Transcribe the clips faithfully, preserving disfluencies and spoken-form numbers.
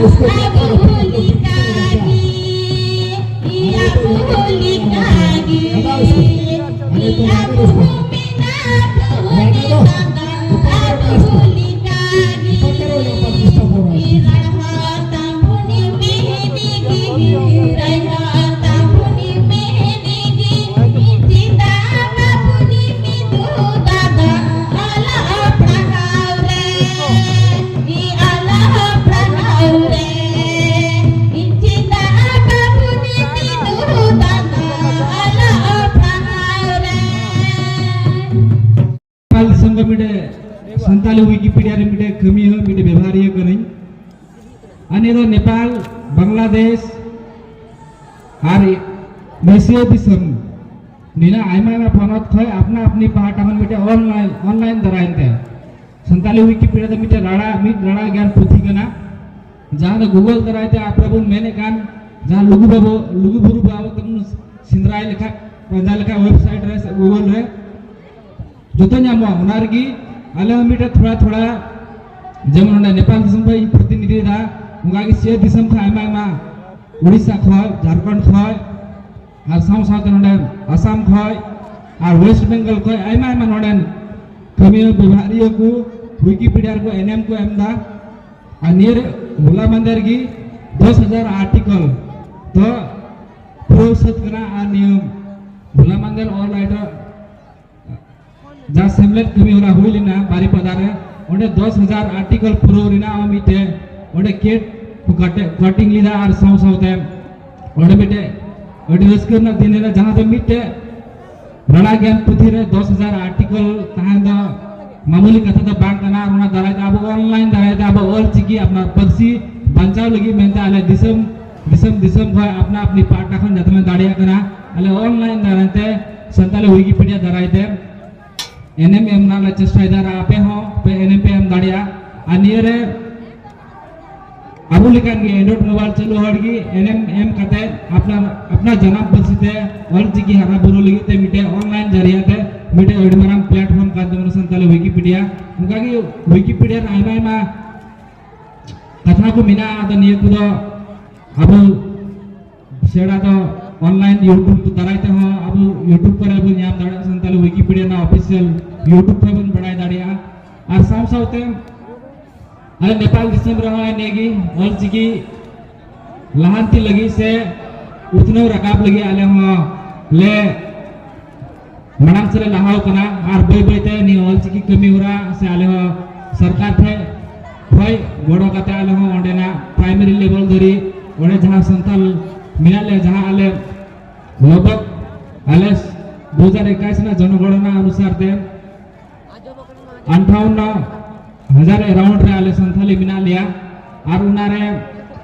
उसको क्या करो? उसको क्या करो? अरे तो, अरे तो, ऊपर करो, ऊपर करो, यहाँ पर डिस्टर्ब हो रहा है। नेपाल ᱫᱤᱥᱚᱢ ᱫᱚ ᱢᱤᱫᱴᱮᱡ ᱥᱟᱱᱛᱟᱞᱤ ᱣᱤᱠᱤᱯᱤᱰᱤᱭᱟ ᱨᱮ ᱢᱤᱫᱴᱮᱡ ᱠᱟᱹᱢᱤᱭᱟᱹ, ᱢᱤᱫᱴᱮᱡ ᱵᱮᱵᱷᱟᱨᱤᱭᱟᱹ ᱠᱟᱹᱱᱟᱹᱧ᱾ ᱟᱨ ᱱᱤᱭᱟᱹ ᱫᱚ ᱱᱮᱯᱟᱞ, ᱵᱟᱝᱞᱟᱫᱮᱥ ᱟᱨ ᱮᱥᱤᱭᱟ ᱫᱤᱥᱚᱢ ᱱᱤᱱᱟᱹᱜ ᱟᱭᱢᱟ ᱟᱭᱢᱟ ᱯᱚᱱᱚᱛ ᱠᱷᱚᱡ ᱟᱯᱱᱟ ᱟᱯᱱᱤ ᱯᱟᱦᱴᱟ ᱠᱷᱚᱱ ᱢᱤᱫᱴᱮᱡ online, online ᱫᱟᱨᱟᱭ ᱛᱮ ᱥᱟᱱᱛᱟᱞᱤ ᱣᱤᱠᱤᱯᱤᱰᱤᱭᱟ ᱫᱚ ᱢᱤᱫᱴᱮᱡ ᱨᱟᱲᱟ, ᱢᱤᱫ ᱨᱟᱲᱟ ᱜᱮᱭᱟᱱ ᱯᱩᱛᱷᱤ ᱠᱟᱱᱟ᱾ ᱡᱟᱦᱟᱸ ᱫᱚ Google ᱫᱟᱨᱟᱭ ᱛᱮ ᱟᱯᱮ ᱵᱚᱱ ᱢᱮᱱᱮᱫ ᱠᱟᱱ, ᱡᱟᱦᱟᱸ ᱞᱩᱜᱩ ᱵᱟᱵᱩ, ᱞᱩᱜᱩ ᱵᱩᱨᱩ ᱵᱟᱵᱚ ᱛᱮᱵᱚᱱ ᱥᱮᱸᱫᱽᱨᱟᱭ ᱞᱮᱠᱷᱟᱡ, ᱯᱟᱸᱡᱟ ᱞᱮᱠᱷᱟᱡ website ᱨᱮ ᱥᱮ Google ᱨᱮ, ᱡᱚᱛᱚ ᱧᱟᱢᱚᱜᱼᱟ᱾ ᱚᱱᱟ ᱨᱮᱜᱮ ᱟᱞᱮ ᱦᱚᱸ ᱢᱤᱫᱴᱮᱡ ᱛᱷᱚᱲᱟ ᱛᱷᱚᱲᱟ, ᱡᱮᱢᱚᱱ ᱱᱚᱰᱮ ᱱᱮᱯᱟᱞ ᱫᱤᱥᱚᱢ ᱠᱷᱚᱱ ᱤᱧ ᱯᱨᱚᱛᱤᱱᱤᱫᱷᱤᱭᱮᱫᱟ, ᱚᱱᱠᱟ ᱜᱮ ᱥᱤᱧᱚᱛ ᱫᱤᱥᱚᱢ ᱠᱷᱚᱱ ᱟᱭᱢᱟ ᱟᱭᱢᱟ, ᱩᱲᱤᱥᱥᱟ ᱠᱷᱚᱱ, ᱡᱷᱟᱲᱠᱷᱚᱸᱰ ᱠᱷᱚᱱ, ᱟᱨ ᱥᱟᱶ ᱥᱟᱶᱛᱮ ᱱᱚᱰᱮ ᱟᱥᱟᱢ ᱠᱷᱚᱱ ᱟᱨ ᱣᱮᱥᱴ ᱵᱮᱝᱜᱚᱞ ᱠᱷᱚᱱ ᱟᱭᱢᱟ ᱟᱭᱢᱟ ᱱᱚᱰᱮᱱ ᱠᱟᱹᱢᱤᱭᱟᱹ ᱵᱮᱵᱷᱟᱨᱤᱭᱟᱹ ᱠᱚ ᱣᱤᱠᱤᱯᱤᱰᱤᱭᱟ ᱨᱮᱠᱚ ᱮᱱᱮᱢ ᱠᱚ ᱮᱢ ᱮᱫᱟ᱾ ᱟᱨ ᱱᱤᱭᱟᱹ ᱨᱮ ᱦᱚᱞᱟ ᱢᱟᱦᱫᱮᱨ ᱜᱮ ᱫᱚᱥ ᱦᱟᱡᱟᱨ article ᱫᱚ ᱯᱩᱨᱟᱹᱣ ᱥᱟᱹᱛ ᱠᱟᱱᱟ᱾ ᱟᱨ ᱱᱤᱭᱟᱹ ᱦᱚᱞᱟ ᱢᱟᱦᱫᱮᱨ ᱚᱞ ᱟᱭᱰᱟ ᱡᱟᱦᱟᱸ ᱥᱮᱢᱞᱮᱫ ᱠᱟᱹᱢᱤ ᱦᱚᱨᱟ ᱦᱩᱭ ᱞᱮᱱᱟ ᱵᱟᱨᱤᱯᱟᱫᱟ ᱨᱮ, ᱚᱸᱰᱮ ᱫᱚᱥ ᱦᱟᱡᱟᱨ article ᱯᱩᱨᱟᱹᱣ ᱨᱮᱱᱟᱜ ᱦᱚᱸ ᱢᱤᱫᱴᱮᱡ ᱚᱸᱰᱮ ᱠᱮᱴ ᱠᱚ ᱠᱟᱴᱮ-, cutting ᱞᱮᱫᱟ᱾ ᱟᱨ ᱥᱟᱶ ᱥᱟᱶᱛᱮ ᱚᱸᱰᱮ ᱢᱤᱫᱴᱮᱡ ᱟᱹᱰᱤ ᱨᱟᱹᱥᱠᱟᱹ ᱨᱮᱱᱟᱜ ᱫᱤᱱ ᱞᱮᱱᱟ, ᱡᱟᱦᱟᱸ ᱫᱚ ᱢᱤᱫᱴᱮᱡ ᱨᱟᱲᱟ ᱜᱮᱭᱟᱱ ᱯᱩᱛᱷᱤ ᱨᱮ ᱫᱚᱥ ᱦᱟᱡᱟᱨ article ᱛᱟᱦᱮᱸ ᱫᱚ ᱢᱟᱢᱩᱞᱤ ᱠᱟᱛᱷᱟ ᱫᱚ ᱵᱟᱝ ᱠᱟᱱᱟ᱾ ᱟᱨ ᱚᱱᱟ ᱫᱟᱨᱟᱭ ᱛᱮ ᱟᱵᱚ online ᱫᱟᱨᱟᱭ ᱛᱮ ᱟᱵᱚ ᱚᱞ ᱪᱤᱠᱤ ᱟᱯᱱᱟᱨ ᱯᱟᱹᱨᱥᱤ ᱵᱟᱧᱪᱟᱣ ᱞᱟᱹᱜᱤᱫ ᱢᱮᱱᱛᱮ ᱟᱞᱮ ᱫᱤᱥᱚᱢ, ᱫᱤᱥᱚᱢ, ᱫᱤᱥᱚᱢ ᱠᱷᱚᱱ ᱟᱯᱱᱟ ᱟᱯᱱᱤ ᱯᱟᱦᱴᱟ ᱠᱷᱚᱱ ᱡᱟᱛᱮ ᱞᱮ ᱫᱟᱲᱮᱭᱟᱜ ᱠᱟᱱᱟ, ᱟᱞᱮ online ᱫᱟᱨᱟᱭ ᱛᱮ ᱥᱟᱱᱛᱟᱲᱤ ᱣᱤᱠᱤᱯᱤᱰᱤᱭᱟ ᱫᱟᱨᱟᱭ ᱛᱮ ᱮᱱᱮᱢ ᱮᱢ ᱨᱮᱱᱟᱜ ᱞᱮ ᱪᱮᱥᱴᱟᱭᱮᱫᱟ᱾ ᱟᱨ ᱟᱯᱮ ᱦᱚᱸ ᱯᱮ ᱮᱱᱮᱢ ᱯᱮ ᱮᱢ ᱫᱟᱲᱮᱭᱟᱜᱼᱟ᱾ ᱟᱨ ᱱᱤᱭᱟᱹ ᱨᱮ ᱟᱵᱚ ᱞᱮᱠᱟᱱ ᱜᱮ Android mobile ᱪᱟᱹᱞᱩ ᱦᱚᱲ ᱜᱮ ᱮᱱᱮᱢ ᱮᱢ ᱠᱟᱛᱮ ᱟᱯᱱᱟᱨ, ᱟᱯᱱᱟᱨ ᱡᱟᱱᱟᱢ ᱯᱟᱹᱨᱥᱤ ᱛᱮ ᱚᱞ ᱪᱤᱠᱤ ᱦᱟᱨᱟ ᱵᱩᱨᱩ ᱞᱟᱹᱜᱤᱫ ᱛᱮ ᱢᱤᱫᱴᱮᱡ online ᱡᱟᱹᱨᱤᱭᱟ ᱛᱮ ᱢᱤᱫᱴᱮᱡ ᱟᱹᱰᱤ ᱢᱟᱨᱟᱝ platform ᱠᱟᱱ ᱛᱟᱵᱚᱱᱟ ᱥᱟᱱᱛᱟᱲᱤ ᱣᱤᱠᱤᱯᱤᱰᱤᱭᱟ᱾ ᱚᱱᱠᱟ ᱜᱮ ᱣᱤᱠᱤᱯᱤᱰᱤᱭᱟ ᱨᱮ ᱟᱭᱢᱟ ᱟᱭᱢᱟ ᱠᱟᱛᱷᱟ ᱠᱚ ᱢᱮᱱᱟᱜᱼᱟ᱾ ᱟᱫᱚ ᱱᱤᱭᱟᱹ ᱠᱚᱫᱚ ᱟᱵᱚ ᱥᱮᱬᱟ ᱫᱚ online YouTube ᱫᱟᱨᱟᱭ ᱛᱮᱦᱚᱸ ᱟᱵᱚ YouTube ᱠᱚᱨᱮ ᱵᱚᱱ ᱧᱟᱢ ᱫᱟᱲᱮᱭᱟᱜᱼᱟ᱾ ᱥᱟᱱᱛᱟᱲᱤ Wikipedia ᱨᱮᱱᱟᱜ official YouTube ᱨᱮ ᱵᱚᱱ ᱵᱟᱲᱟᱭ ᱫᱟᱲᱮᱭᱟᱜᱼᱟ᱾ ᱟᱨ ᱥᱟᱶ ᱥᱟᱶᱛᱮ ᱟᱞᱮ ᱱᱮᱯᱟᱞ ᱫᱤᱥᱚᱢ ᱨᱮᱦᱚᱸ ᱱᱤᱭᱟᱹ ᱜᱮ ᱚᱞᱪᱤᱠᱤ ᱞᱟᱦᱟᱱᱛᱤ ᱞᱟᱹᱜᱤᱫ ᱥᱮ ᱩᱛᱱᱟᱹᱣ ᱨᱟᱠᱟᱵ ᱞᱟᱹᱜᱤᱫ ᱟᱞᱮ ᱦᱚᱸ ᱞᱮ ᱢᱟᱲᱟᱝ ᱥᱮᱫ ᱞᱮ ᱞᱟᱦᱟᱣ ᱠᱟᱱᱟ᱾ ᱟᱨ ᱵᱟᱹᱭ ᱵᱟᱹᱭ ᱛᱮ ᱱᱤᱭᱟᱹ ᱚᱞᱪᱤᱠᱤ ᱠᱟᱹᱢᱤ ᱦᱚᱨᱟ ᱥᱮ ᱟᱞᱮ ᱦᱚᱸ ᱥᱚᱨᱠᱟᱨ ᱴᱷᱮᱱ ᱦᱚᱭ ᱜᱚᱲᱚ ᱠᱟᱛᱮ ᱟᱞᱮ ᱦᱚᱸ ᱚᱸᱰᱮᱱᱟᱜ primary level ᱫᱷᱟᱹᱨᱤᱡ ᱚᱸᱰᱮ ᱡᱟᱦᱟᱸ ᱥᱟᱱᱛᱟᱞ ᱢᱮᱱᱟᱜ ᱞᱮᱭᱟ, ᱡᱟᱦᱟᱸ ᱟᱞᱮ ᱞᱚᱜᱵᱷᱟᱜᱽ ᱟᱞᱮ ᱫᱩ ᱦᱟᱡᱟᱨ ᱮᱠᱟᱭᱤᱥ ᱨᱮᱱᱟᱜ ᱡᱚᱱᱚᱜᱚᱬᱚᱱᱟ ᱚᱱᱩᱥᱟᱨ ᱛᱮ ᱟᱴᱷᱟᱣᱱᱱᱚ ᱦᱟᱡᱟᱨ around ᱨᱮ ᱟᱞᱮ ᱥᱟᱱᱛᱷᱟᱞᱤ ᱢᱮᱱᱟᱜ ᱞᱮᱭᱟ᱾ ᱟᱨ ᱚᱱᱟᱨᱮ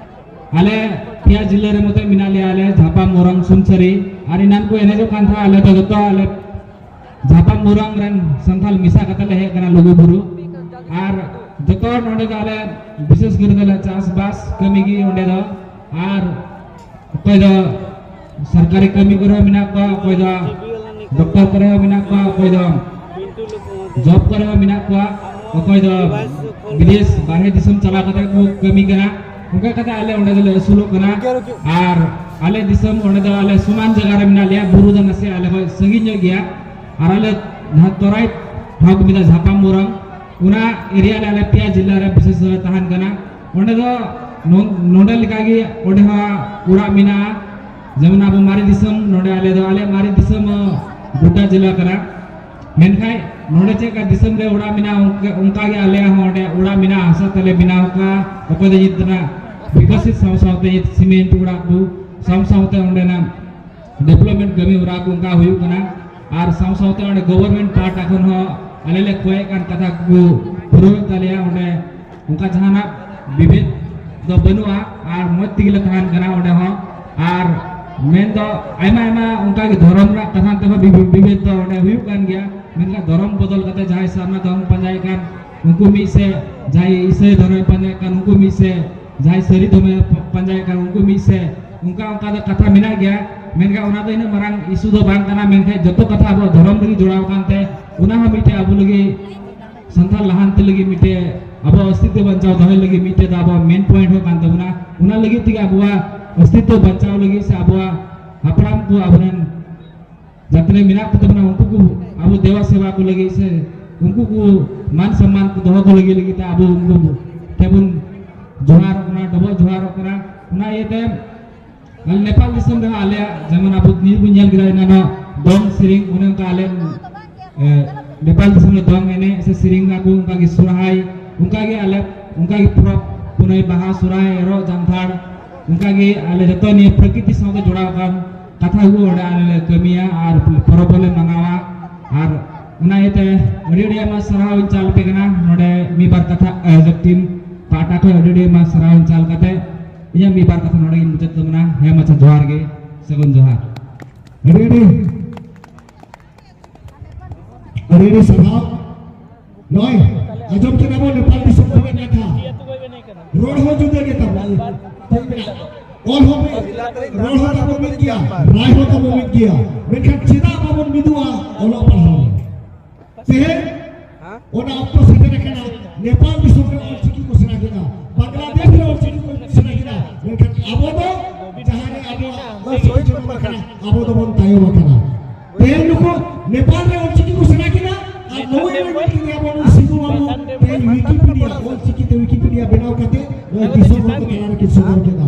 ᱟᱞᱮ ᱯᱮᱭᱟ ᱡᱤᱞᱟᱹ ᱨᱮ ᱢᱚᱛᱚ ᱢᱮᱱᱟᱜ ᱞᱮᱭᱟ, ᱟᱞᱮ ᱡᱷᱟᱯᱟ, ᱢᱳᱨᱟᱝ, ᱥᱩᱱᱥᱟᱹᱨᱤ᱾ ᱟᱨ ᱮᱱᱟᱱ ᱠᱚ ᱮᱱᱮᱡᱚᱜ ᱠᱟᱱ ᱛᱟᱦᱮᱸᱫ, ᱟᱞᱮ ᱫᱚ ᱡᱚᱛᱚ ᱟᱞᱮ ᱡᱷᱟᱯᱟ ᱢᱳᱨᱟᱝ ᱨᱮᱱ ᱥᱟᱱᱛᱷᱟᱞ ᱢᱮᱥᱟ ᱠᱟᱛᱮ ᱞᱮ ᱦᱮᱡ ᱠᱟᱱᱟ ᱞᱩᱜᱩᱵᱩᱨᱩ᱾ ᱟᱨ ᱡᱚᱛᱚ ᱦᱚᱲ ᱱᱚᱰᱮ ᱫᱚ ᱟᱞᱮ ᱵᱤᱥᱮᱥ ᱠᱚᱨᱮ ᱫᱚ ᱟᱞᱮ ᱪᱟᱥᱵᱟᱥ ᱠᱟᱹᱢᱤ ᱜᱮ ᱚᱸᱰᱮ ᱫᱚ᱾ ᱟᱨ ᱚᱠᱚᱭ ᱫᱚ ᱥᱚᱨᱠᱟᱨᱤ ᱠᱟᱹᱢᱤ ᱠᱚᱨᱮ ᱦᱚᱸ ᱢᱮᱱᱟᱜ ᱠᱚᱣᱟ, ᱚᱠᱚᱭ ᱫᱚ ᱰᱚᱠᱴᱚᱨ ᱠᱚᱨᱮ ᱦᱚᱸ ᱢᱮᱱᱟᱜ ᱠᱚᱣᱟ, ᱚᱠᱚᱭ ᱫᱚ ᱡᱚᱵ ᱠᱚᱨᱮ ᱦᱚᱸ ᱢᱮᱱᱟᱜ ᱠᱚᱣᱟ, ᱚᱠᱚᱭ ᱫᱚ ᱵᱤᱫᱮᱥ ᱵᱟᱨᱦᱮ ᱫᱤᱥᱚᱢ ᱪᱟᱞᱟᱣ ᱠᱟᱛᱮ ᱠᱚ ᱠᱟᱹᱢᱤ ᱠᱟᱱᱟ᱾ ᱚᱱᱠᱟ ᱠᱟᱛᱮ ᱟᱞᱮ ᱚᱸᱰᱮ ᱫᱚᱞᱮ ᱟᱹᱥᱩᱞᱚᱜ ᱠᱟᱱᱟ᱾ ᱟᱨ ᱟᱞᱮ ᱫᱤᱥᱚᱢ ᱚᱸᱰᱮ ᱫᱚ ᱟᱞᱮ ᱥᱚᱢᱟᱱ ᱡᱟᱭᱜᱟ ᱨᱮ ᱢᱮᱱᱟᱜ ᱞᱮᱭᱟ, ᱵᱩᱨᱩ ᱫᱚ ᱱᱟᱥᱮ ᱟᱞᱮ ᱠᱷᱚᱱ ᱥᱟᱺᱜᱤᱧ ᱧᱚᱜ ᱜᱮᱭᱟ᱾ ᱟᱨ ᱟᱞᱮ ᱡᱟᱦᱟᱸ ᱛᱚᱨᱟᱭ ᱴᱷᱟᱶ ᱠᱚ ᱢᱮᱛᱟᱜᱼᱟ ᱡᱷᱟᱯᱟᱢ ᱢᱳᱨᱟᱝ, ᱚᱱᱟ ᱮᱨᱤᱭᱟ ᱨᱮ ᱟᱞᱮ ᱯᱮᱭᱟ ᱡᱤᱞᱟ ᱨᱮ ᱵᱤᱥᱮᱥ ᱫᱷᱟᱨᱟ ᱛᱟᱦᱮᱱ ᱠᱟᱱᱟ᱾ ᱚᱸᱰᱮ ᱫᱚ ᱱᱚ-, ᱱᱚᱰᱮ ᱞᱮᱠᱟᱜᱮ ᱚᱸᱰᱮ ᱦᱚᱸ ᱚᱲᱟᱜ ᱢᱮᱱᱟᱜᱼᱟ᱾ ᱡᱮᱢᱚᱱ ᱟᱵᱚ ᱢᱟᱨᱮ ᱫᱤᱥᱚᱢ, ᱱᱚᱰᱮ ᱟᱞᱮ ᱫᱚ ᱟᱞᱮ ᱢᱟᱨᱮ ᱫᱤᱥᱚᱢ ᱦᱚᱸ ᱜᱳᱰᱰᱟ ᱡᱮᱞᱟ ᱠᱟᱱᱟ᱾ ᱢᱮᱱᱠᱷᱟᱱ ᱱᱚᱰᱮ ᱪᱮᱫ ᱞᱮᱠᱟ ᱫᱤᱥᱚᱢ ᱨᱮ ᱚᱲᱟᱜ ᱢᱮᱱᱟᱜᱼᱟ, ᱚᱱᱠᱟ, ᱚᱱᱠᱟ ᱜᱮ ᱟᱞᱮᱭᱟᱜ ᱦᱚᱸ ᱚᱸᱰᱮ ᱚᱲᱟᱜ ᱢᱮᱱᱟᱜᱼᱟ, ᱦᱟᱥᱟ ᱛᱮᱞᱮ ᱵᱮᱱᱟᱣ ᱟᱠᱟᱫᱼᱟ᱾ ᱚᱠᱚᱭ ᱫᱚ ᱱᱤᱛ ᱨᱮᱱᱟᱜ ᱵᱤᱠᱚᱥᱤᱛ ᱥᱟᱶ ᱥᱟᱶᱛᱮ ᱱᱤᱛ ᱥᱤᱢᱮᱱᱴ ᱚᱲᱟᱜ ᱠᱚ ᱥᱟᱶ ᱥᱟᱶᱛᱮ ᱚᱸᱰᱮᱱᱟᱜ ᱰᱮᱵᱷᱞᱚᱯᱢᱮᱱᱴ ᱠᱟᱹᱢᱤ ᱦᱚᱨᱟ ᱠᱚ ᱚᱱᱠᱟ ᱦᱩᱭᱩᱜ ᱠᱟᱱᱟ᱾ ᱟᱨ ᱥᱟᱶ ᱥᱟᱶᱛᱮ ᱚᱸᱰᱮ ᱜᱚᱵᱷᱚᱨᱱᱢᱮᱱᱴ ᱯᱟᱦᱴᱟ ᱠᱷᱚᱱ ᱦᱚᱸ ᱟᱞᱮ ᱞᱮ ᱠᱚᱭᱮᱜ ᱠᱟᱱ ᱠᱟᱛᱷᱟ ᱠᱚ ᱯᱩᱨᱟᱹᱣᱮᱫ ᱛᱟᱞᱮᱭᱟ᱾ ᱚᱸᱰᱮ ᱚᱱᱠᱟ ᱡᱟᱦᱟᱱᱟᱜ ᱵᱤᱵᱷᱮᱫ ᱫᱚ ᱵᱟᱹᱱᱩᱜᱼᱟ ᱟᱨ ᱢᱚᱡᱽ ᱛᱮᱜᱮ ᱞᱮ ᱛᱟᱦᱮᱱ ᱠᱟᱱᱟ ᱚᱸᱰᱮ ᱦᱚᱸ᱾ ᱟᱨ ᱢᱮᱱ ᱫᱚ ᱟᱭᱢᱟ ᱟᱭᱢᱟ ᱚᱱᱠᱟ ᱜᱮ ᱫᱷᱚᱨᱚᱢ ᱨᱮᱱᱟᱜ ᱠᱟᱛᱷᱟ ᱛᱮᱦᱚᱸ ᱵᱤᱵᱷᱮ-, ᱵᱤᱵᱷᱮᱫ ᱫᱚ ᱚᱸᱰᱮ ᱦᱩᱭᱩᱜ ᱠᱟᱱ ᱜᱮᱭᱟ, ᱢᱮᱱᱠᱷᱟᱱ ᱫᱷᱚᱨᱚᱢ ᱵᱚᱫᱚᱞ ᱠᱟᱛᱮ ᱡᱟᱦᱟᱸᱭ ᱥᱟᱨᱱᱟ ᱫᱷᱚᱨᱚᱢ ᱯᱟᱸᱡᱟᱭᱮᱫ ᱠᱟᱱ ᱩᱱᱠᱩ ᱢᱤᱫ ᱥᱮᱫ, ᱡᱟᱦᱟᱸᱭ ᱤᱥᱟᱹᱭ ᱫᱷᱚᱨᱚᱢ ᱯᱟᱸᱡᱟᱭᱮᱫ ᱠᱟᱱ ᱩᱱᱠᱩ ᱢᱤᱫ ᱥᱮᱫ, ᱡᱟᱦᱟᱸᱭ ᱥᱟᱹᱨᱤ ᱫᱷᱚᱨᱚᱢ ᱯᱟᱸᱡᱟᱭᱮᱫ ᱠᱟᱱ ᱩᱱᱠᱩ ᱢᱤᱫ ᱥᱮᱫ, ᱚᱱᱠᱟ ᱚᱱᱠᱟ ᱫᱚ ᱠᱟᱛᱷᱟ ᱢᱮᱱᱟᱜ ᱜᱮᱭᱟ᱾ ᱢᱮᱱᱠᱷᱟᱱ ᱚᱱᱟ ᱫᱚ ᱤᱱᱟᱹᱜ ᱢᱟᱨᱟᱝ ᱤᱥᱩ ᱫᱚ ᱵᱟᱝ ᱠᱟᱱᱟ, ᱢᱮᱱᱠᱷᱟᱱ ᱡᱚᱛᱚ ᱠᱟᱛᱷᱟ ᱟᱵᱚᱣᱟᱜ ᱫᱷᱚᱨᱚᱢ ᱨᱮᱜᱮ ᱡᱚᱲᱟᱣ ᱟᱠᱟᱱ ᱛᱮ ᱚᱱᱟ ᱦᱚᱸ ᱢᱤᱫᱴᱮᱡ ᱟᱵᱚ ᱞᱟᱹᱜᱤᱫ ᱥᱟᱱᱛᱟᱲ ᱞᱟᱦᱟᱱᱛᱤ ᱞᱟᱹᱜᱤᱫ ᱢᱤᱫᱴᱮᱡ ᱟᱵᱚᱣᱟᱜ ᱚᱥᱛᱤᱛᱛᱚ ᱵᱟᱧᱪᱟᱣ ᱫᱚᱦᱚᱭ ᱞᱟᱹᱜᱤᱫ ᱢᱤᱫᱴᱮᱡ ᱫᱚ ᱟᱵᱚᱣᱟᱜ ᱢᱮᱱ ᱯᱚᱭᱮᱱᱴ ᱦᱚᱸ ᱠᱟᱱ ᱛᱟᱵᱚᱱᱟ᱾ ᱚᱱᱟ ᱞᱟᱹᱜᱤᱫ ᱛᱮᱜᱮ ᱟᱵᱚᱣᱟᱜ ᱚᱥᱛᱤᱛᱛᱚ ᱵᱟᱧᱪᱟᱣ ᱞᱟᱹᱜᱤᱫ ᱥᱮ ᱟᱵᱚᱣᱟᱜ ᱦᱟᱯᱲᱟᱢ ᱠᱚ ᱟᱵᱚᱨᱮᱱ ᱡᱟᱦᱟᱸ ᱛᱤᱱᱟᱹᱜ ᱢᱮᱱᱟᱜ ᱠᱚ ᱛᱟᱵᱚᱱᱟ, ᱩᱱᱠᱩ ᱠᱚ ᱟᱵᱚ ᱫᱮᱵᱟ ᱥᱮᱵᱟ ᱠᱚ ᱞᱟᱹᱜᱤᱫ ᱥᱮ ᱩᱱᱠᱩ ᱠᱚ ᱢᱟᱱ ᱥᱚᱱᱢᱟᱱ ᱠᱚ ᱫᱚᱦᱚ ᱠᱚ ᱞᱟᱹᱜᱤᱫ, ᱞᱟᱹᱜᱤᱫ ᱛᱮ ᱟᱵᱚ ᱩᱱᱠᱩ ᱴᱷᱮᱱ ᱵᱚᱱ ᱡᱚᱦᱟᱨᱚᱜ ᱠᱟᱱᱟ, ᱰᱚᱵᱚᱜ ᱡᱚᱦᱟᱨᱚᱜ ᱠᱟᱱᱟ᱾ ᱚᱱᱟ ᱤᱭᱟᱹᱛᱮ ᱟᱞᱮ ᱱᱮᱯᱟᱞ ᱫᱤᱥᱚᱢ ᱨᱮᱦᱚᱸ ᱟᱞᱮᱭᱟᱜ ᱡᱮᱢᱚᱱ ᱟᱵᱚ ᱱᱤᱭᱟᱹ ᱵᱚᱱ ᱧᱮᱞ ᱠᱮᱫᱟ ᱮᱱᱟᱱᱚᱜ ᱫᱚᱝ ᱥᱮᱨᱮᱧ, ᱚᱱᱮ ᱚᱱᱠᱟ ᱟᱞᱮ, ᱮ, ᱱᱮᱯᱟᱞ ᱫᱤᱥᱚᱢ ᱨᱮ ᱫᱚᱝ ᱮᱱᱮᱡ ᱥᱮ ᱥᱮᱨᱮᱧ ᱟᱠᱚ, ᱚᱱᱠᱟ ᱜᱮ ᱥᱚᱨᱦᱟᱭ, ᱚᱱᱠᱟ ᱜᱮ ᱟᱞᱮ, ᱚᱱᱠᱟ ᱜᱮ ᱯᱚᱨᱚᱵᱽ ᱯᱩᱱᱟᱹᱭ, ᱵᱟᱦᱟ, ᱥᱚᱨᱦᱟᱭ, ᱮᱨᱚᱜ, ᱡᱟᱱᱛᱷᱟᱲ, ᱚᱱᱠᱟ ᱜᱮ ᱟᱞᱮ ᱡᱚᱛᱚ ᱱᱤᱭᱟᱹ ᱯᱨᱚᱠᱨᱤᱛᱤ ᱥᱟᱶᱛᱮ ᱡᱚᱲᱟᱣ ᱟᱠᱟᱱ ᱠᱟᱛᱷᱟ ᱠᱚ ᱚᱸᱰᱮ ᱟᱞᱮ ᱞᱮ ᱠᱟᱹᱢᱤᱭᱟ ᱟᱨ ᱯᱚᱨᱚᱵᱽ ᱦᱚᱸᱞᱮ ᱢᱟᱱᱟᱣᱟ᱾ ᱟᱨ ᱚᱱᱟ ᱤᱭᱟᱹᱛᱮ ᱟᱹᱰᱤ ᱟᱹᱰᱤ ᱟᱭᱢᱟ ᱥᱟᱨᱦᱟᱣ ᱤᱧ ᱪᱟᱞ ᱟᱯᱮ ᱠᱟᱱᱟ᱾ ᱱᱚᱰᱮ ᱢᱤᱫ ᱵᱟᱨ ᱠᱟᱛᱷᱟ ᱟᱭᱳᱡᱚᱠ ᱴᱤᱢ ᱯᱟᱦᱴᱟ ᱠᱷᱚᱱ ᱟᱹᱰᱤ ᱟᱹᱰᱤ ᱟᱭᱢᱟ ᱥᱟᱨᱦᱟᱣ ᱤᱧ ᱪᱟᱞ ᱠᱟᱛᱮ ᱤᱧᱟᱹᱜ ᱢᱤᱫ ᱵᱟᱨ ᱠᱟᱛᱷᱟ ᱱᱚᱰᱮ ᱜᱤᱧ ᱢᱩᱪᱟᱹᱫ ᱛᱟᱵᱚᱱᱟ᱾ ᱦᱮᱸ ᱢᱟᱪᱷᱟ, ᱡᱚᱦᱟᱨ ᱜᱮ, ᱥᱟᱹᱜᱩᱱ ᱡᱚᱦᱟᱨ᱾ ᱟᱹᱰᱤ ᱟᱹᱰᱤ, ᱟᱹᱰᱤ ᱟᱹᱰᱤ ᱥᱟᱨᱦᱟᱣ᱾ ᱱᱚᱜᱼᱚᱭ ᱟᱸᱡᱚᱢ ᱠᱮᱫᱟ ᱵᱚᱱ ᱱᱮᱯᱟᱞ ᱫᱤᱥᱚᱢ ᱠᱷᱚᱱᱟᱜ ᱠᱟᱛᱷᱟ᱾ ᱨᱚᱲ ᱦᱚᱸ ᱡᱩᱫᱟ ᱜᱮ ᱛᱟᱵᱚᱱᱟ᱾ ᱚᱞ ᱦᱚᱸ ᱢᱤᱫ, ᱨᱚᱲ ᱦᱚᱸ ᱛᱟᱵᱚᱱ ᱢᱤᱫ ᱜᱮᱭᱟ, ᱨᱟᱭ ᱦᱚᱸ ᱛᱟᱵᱚᱱ ᱢᱤᱫ ᱜᱮᱭᱟ᱾ ᱢᱮᱱᱠᱷᱟᱱ ᱪᱮᱫᱟᱜ ᱵᱟᱵᱚᱱ ᱢᱤᱫᱚᱜᱼᱟ ᱚᱞᱚᱜ ᱯᱟᱲᱦᱟᱣ ᱨᱮ? ᱛᱮᱦᱮᱧ ᱚᱱᱟ ᱚᱠᱛᱚ ᱥᱮᱴᱮᱨ ᱟᱠᱟᱱᱟ, ᱱᱮᱯᱟᱞ ᱫᱤᱥᱚᱢ ᱨᱮ ᱚᱞ ᱪᱤᱠᱤ ᱠᱚ ᱥᱮᱬᱟ ᱠᱮᱫᱟ, ᱵᱟᱝᱞᱟᱫᱮᱥ ᱨᱮ ᱚᱞ ᱪᱤᱠᱤ ᱠᱚ ᱥᱮᱬᱟ ᱠᱮᱫᱟ, ᱢᱮᱱᱠᱷᱟᱱ ᱟᱵᱚ ᱫᱚ ᱡᱟᱦᱟᱸ ᱨᱮ ᱟᱵᱚᱣᱟᱜ ᱚᱞ ᱪᱤᱠᱤ ᱡᱚᱱᱚᱢ ᱟᱠᱟᱱᱟ, ᱟᱵᱚ ᱫᱚᱵᱚᱱ ᱛᱟᱭᱚᱢ ᱟᱠᱟᱱᱟ᱾ ᱛᱮᱦᱮᱧ ᱱᱩᱠᱩ ᱱᱮᱯᱟᱞ ᱨᱮ ᱚᱞ ᱪᱤᱠᱤ ᱠᱚ ᱥᱮᱬᱟ ᱠᱮᱫᱟ, ᱟᱨ ᱱᱚᱜᱼᱚᱭ ᱱᱚᱜᱼᱚᱭ ᱢᱤᱫᱴᱮᱱ ᱟᱵᱚ ᱱᱩᱭ ᱥᱤᱵᱩ ᱵᱟᱹᱵᱩ ᱛᱮᱦᱮᱧ ᱣᱤᱠᱤᱯᱤᱰᱤᱭᱟ, ᱚᱞ ᱪᱤᱠᱤ ᱛᱮ ᱣᱤᱠᱤᱯᱤᱰᱤᱭᱟ ᱵᱮᱱᱟᱣ ᱠᱟᱛᱮ ᱱᱚᱜᱼᱚᱭ ᱫᱤᱥᱚᱢ ᱦᱚᱲ ᱠᱚ ᱛᱟᱞᱟ ᱨᱮ ᱠᱤᱱ ᱥᱚᱫᱚᱨ ᱠᱮᱫᱟ᱾